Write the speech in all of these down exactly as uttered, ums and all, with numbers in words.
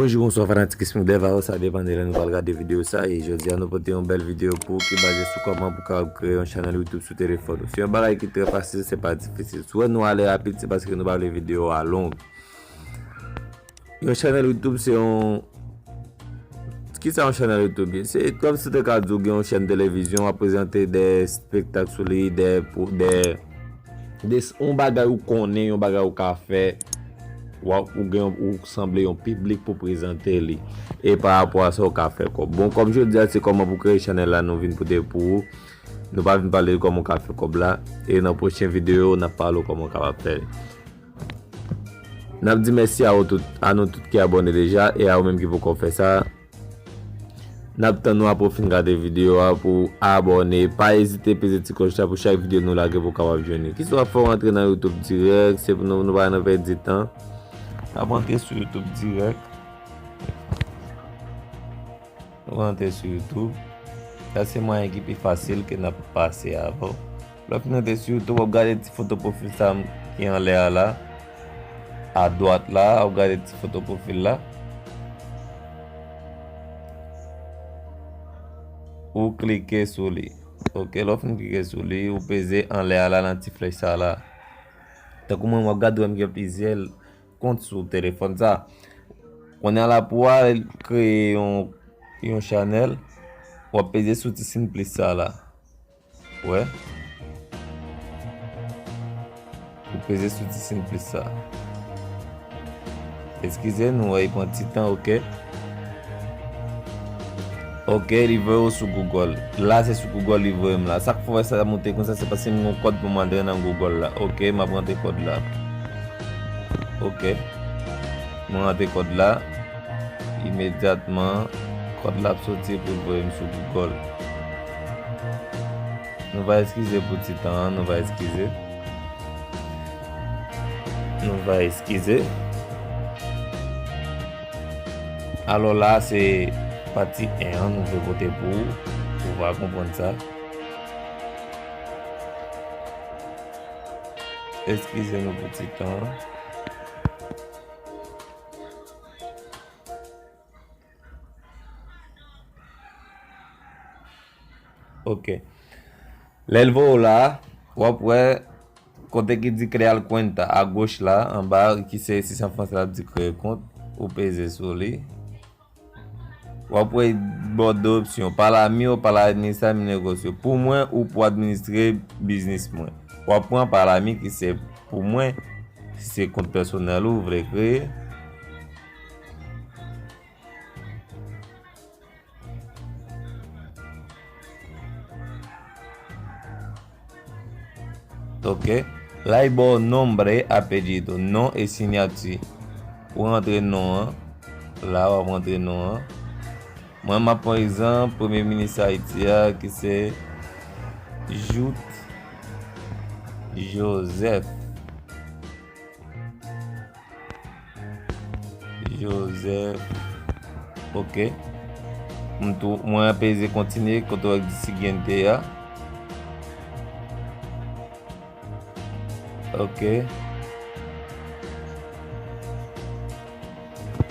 Bonjou, bonswa fanatik Smith Dev a yo, sa depann de lè nou pral gade videyo sa, e jodi a nou pote yon bèl videyo pou ou ki baze sou kòman pou w kapab kreye yon chanèl YouTube sou telefòn ou. Se yon bagay ki trè fasil, se pa difisil. Si w wè nou ale rapid, se paske nou pa vle videyo a long. Yon chanèl YouTube se yon, kisa yon chanèl YouTube ye? Se kòmsi w te ka di w gen yon chèn televizyon, w ap prezante de espektak sou li, de, de, de yon bagay ou konnen, yon bagay ou ka fè, w ap, ou gen, ou sanble yon piblik pou prezante li. E pa rapò a sa w ka fè kòb. Bon, kòm jodi a, se kòman pou kreye chanèl la, nou vin pote pou ou. Nou pa vin pale de kòman w ka fè kòb la. E nan pwochen videyo, n ap pale w kòman w kapab fè li. N ap di mèsi a ou tout, a nou tout ki abòne deja, e a ou menm ki poko fè sa. N ap tann ou apre w fin gade videyo a pou w abòne. Pa ezite peze ti klòch la pou chak videyo nou lage pou w kapab jwenn li. Kisa w ap fè, w antre nan YouTube dirèk, se pou nou, nou pa nan pèdi tan. N ap antre sou YouTube dirèk. Nou rantre sou YouTube. Sa se mwayen ki pi fasil ke n ap pase avè w. Lè w fin rantre sou YouTube, w ap gade ti foto pwofil sa ki anlè a la. Adwat la, w ap gade ti foto pwofil la. Ou klike sou li. Ok, lè w fin klike sou li, ou peze anlè a la nan ti flèch sa la. Tankou mwen, w ap gade w wè m gen plizyè kont sou telefòn sa. Kounye a la pou w al kreye yon, yon chanèl, w ap peze sou ti siy plis sa la. Wè. Ou peze sou ti siy plis sa. Eskize nou, wè, li pran ti tan, ok. Ok, li voye w sou Google. La, se sou Google li voye m la. Sa k fè w wè sa moute konsa, se paske m gen yon kòd pou m antre nan Google la. Ok, m ap rantre kòd la. Ok. Mwen rantre kòd la. Imedyatman, kòd la ap soti pou l voye m sou Google. Nou va eskize pou ti tan an, nou va eskize. Nou va eskize. Alò la, se pati en an nou vle pote pou ou, pou w va konprann sa. Eskize nou pou ti tan an. Ok. Lè l voye w la, w ap wè kote ki di crear cuenta, agoch la, anba, ki se, si se an fransè, l ap di kreye kont, ou peze sou li. W ap wè bò de opsyon, para mí o para administrar mi negocio. Pou mwen ou pou administre biznis mwen. W ap pran para mí ki se pou mwen, si se kont pèsonèl ou vle kreye. Ok. La, li ba w nombre, apellido, non e siyati. Ou rantre non an. La, w ap rantre non an. Mwen, m ap pran egzanp, premye minis Ayiti a, ki se Jouthe Joseph. Joseph. Ok. M tou, mwen peze kontinye, kote w wè siguiente a. Ok.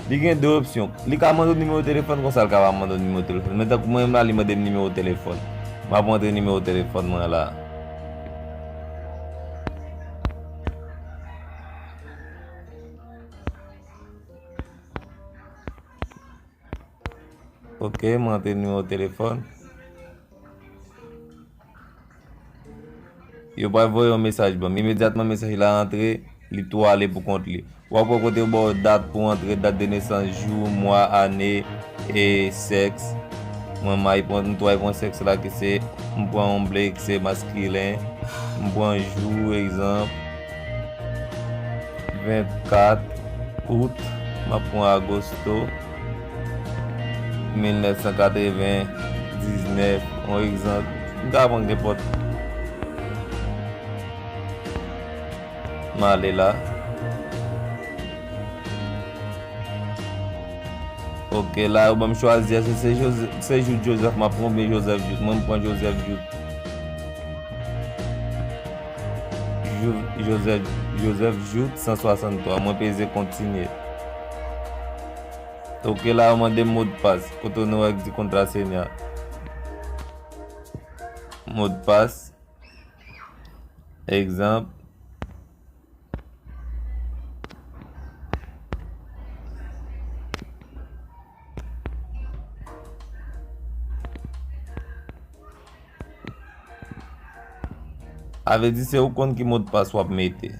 Li gen de opsyon. Li ka mande w nimewo telefòn, konsa l ka pa mande w nimewo telefòn. Men tankou mwen menm la, li mande m nimewo telefòn. M ap rantre nimewo telefòn mwen la. Ok, mwen rantre nimewo telefòn. Yo pral voye yon mesaj ban m. Imedyatman mesaj la rantre, li tou ale pou kont li. W ap wè kote yo ba w dat pou w antre, dat de nesans, jou, mwa, ane, e sèks. Mwen, m ay pran, m tou ay pran sèks la ki se, m pran yon ble ki se maskilen. M pran jou, egzanp, vennkat out, m ap pran agosto mil nèf san katrevendiznèf, yon egzanp, m ka pran nenpòt. M ale la. Ok, la, yo ban m chwazi, èske se Joseph, se Jouthe Joseph m ap pran oubyen Joseph Jouthe? Mwen, m pran Joseph Jouthe. Jou-, Joseph, Joseph Jouthe san swasanntwa. Mwen peze kontinye. Ok, la yo mande modpas. Kote nou wè k di contraseña? Modpas. Egzanp. A vle di se ou konn ki modpas w ap mete.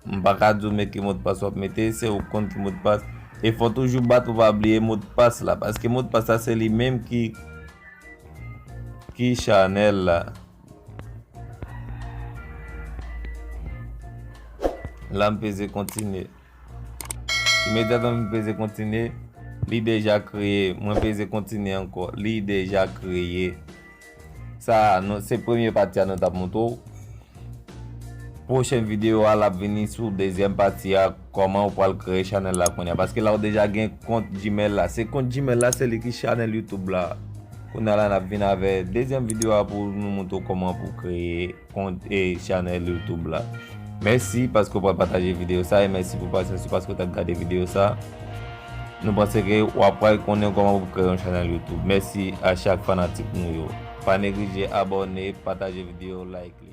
M pa ka di w men ki modpas w ap mete, se ou konn ki modpas. E fò toujou bat pou pa bliye modpas la, paske modpas la se li menm ki, ki chanèl la. La m peze kontinye. Imedyatman m peze kontinye, li deja kreye. Mwen peze kontinye ankò, li deja kreye. Sa a, nou, se premye pati a nou t ap montre w. Pwochen videyo a, l ap vini sou dezyèm pati a, kòman ou pral kreye chanèl la kounye a. Paske la ou deja gen kont Gmail la. Se kont Gmail la, se li ki chanèl YouTube la. Kounye a la, n ap vin avè dezyèm videyo a pou nou montre w kòman pou kreye kont e chanèl YouTube la. Mèsi paske w pral pataje videyo sa e mèsi pou pasyans ou paske w t ap gade videyo sa. Nou panse ke w ap pral konnen kòman pou kreye yon chanèl YouTube. Mèsi a chak fanatik nou yo. Pa neglije abòne, pataje videyo, like li.